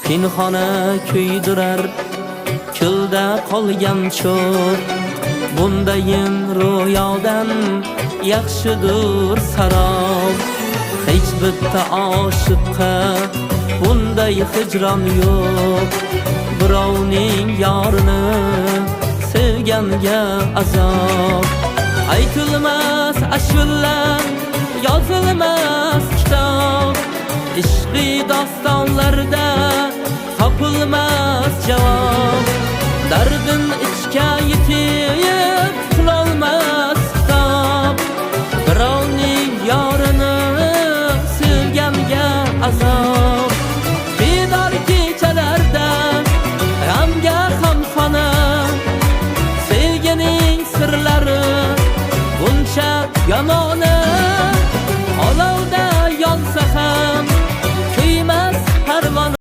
Pinhona kuydirar kulda qolgan cho'p. Bundayin ro'yodan yaxshidur sarob. Hech bitta oshiqqa bunday hijron yo'q. Birovning yorini sevganga azob. Aytilmas ashula, yozilmas kitob. Ishqiy dostonlarda topilmas javob. Dardin ichga yetib qilolmas xitob. Birovning yorini sevganga azob. Bedor kechalarda g'amga hamxona. Sevgining sirlari buncha yomon.